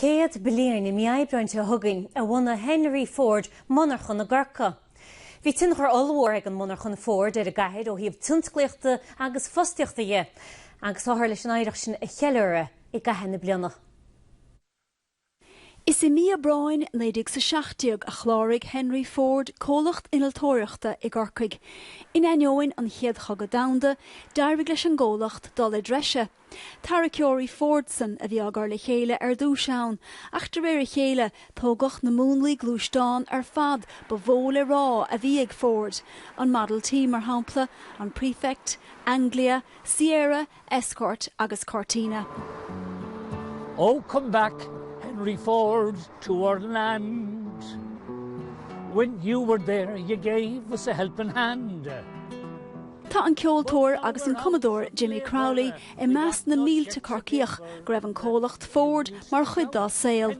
100 bliain i mí Aibreáin seo chugainn a bhunaigh Henry Ford monarchan i gCorcaigh. Bhí tionchar ollmhór ag an monarchan Ford ar an gcathair ó thaobh tionsclaíochta agus fostaíochta dhe, agus táthar leis an oidhreacht sin a cheiliúradh i gcaitheamh na bliana. Is i mí Aibreáin 1917 a chláraigh Henry Ford comhlacht innealtóireachta i gCorcaigh. In ainneoin an Chéad Chogadh Domhanda, d'éirigh leis an gcomhlacht dul i dtreise. Tarraiceoirí Fordson a bhí á gcur le chéile ar dtús ann, ach de réir a chéile, tógadh na múnlaí gluaisteán ar fad ba mhó le rá a bhí ag Ford, an Model T, mar shampla, an Prefect, Anglia, Sierra, Escort agus Cortina. Oh come back Henry Ford to our land When you were there you gave us a helping hand. Tá an ceoltóir agus an cumadóir Jimmy Crowley i measc na mílte Corcaíoch go raibh an comhlacht Ford mar chuid dá saol.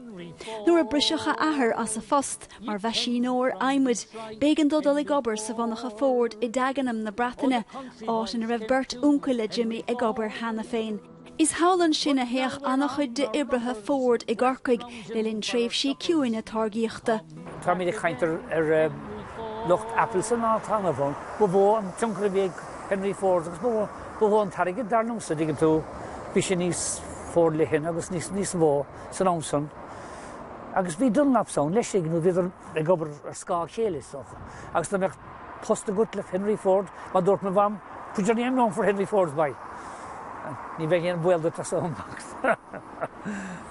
Nuair a briseadh a athair as a phost mar mheaisíneoir adhmaid, b'éigean dó dul ag obair sa mhonarcha Ford i Dagenham na Breataine, áit ina raibh beirt uncail le Jimmy ag obair cheana féin. Is thall ansin a théadh an-chuid d'oibrithe Ford i gCorcaigh le linn tréimhsí ciúine táirgíochta. Táimid ag caint ar lucht Apple san lá atá inniu ann. Ba mhó an tionchar a bhí ag Henry Ford agus ba mhó an t-airgead, dar liomsa, dtuigeann tú. Bhí sé níos forleithne agus níos mó san am san. Agus bhí Dunlops ann leis, nó bhíodar ag obair ar scáth a chéile, is dócha. Agus dá mbeadh post agat le Henry Ford, mar dúirt mo mham, put your name down for Henry Ford's boy. Ní bheidh aon bhaol duit as so amach.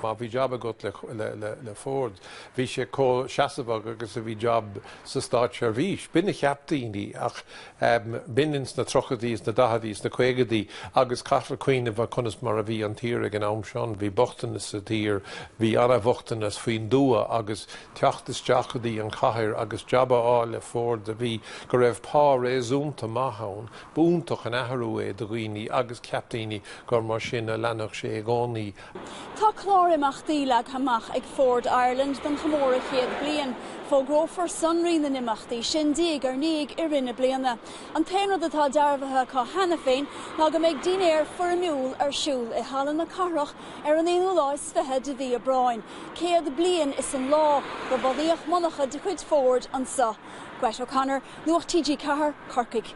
Má bhí jab agat le Ford, bhí sé chomh seasmhach agus a bhí jab sa státseirbhís. B'in a cheap daoine ach b'in ins na tríochaidí is na daichidí is na caogaidí agus caithfear cuimhneamh ar conas mar a bhí an tír ag an am sin. Bhí bochtanas sa tír, bhí ana-bhochtanas faoin dtuath agus teacht isteach go dtí an chathair agus jab a fháil le Ford a bhí, go raibh pá réasúnta maith ann, b'iontach an athrú é do dhaoine agus cheap daoine gur mar sin a leanfadh sé i gcónaí. Tá clár imeachtaí leagtha amach ag Ford Ireland don chomóradh 100 bliain. Fógrófar sonraí na n-imeachtaí sin diaidh ar ndiaidh i rith na bliana. An t-aon rud atá dearbhaithe acu cheana féin ná go mbeidh dinnéar foirmiúil ar siúl i Halla na Cathrach ar an aonú lá is 20 de mhí Aibreáin, 100 bliain is an lá gur bunaíodh monarcha de chuid Ford anseo. Greta O'Connor, Nuacht TG4, Corcaigh.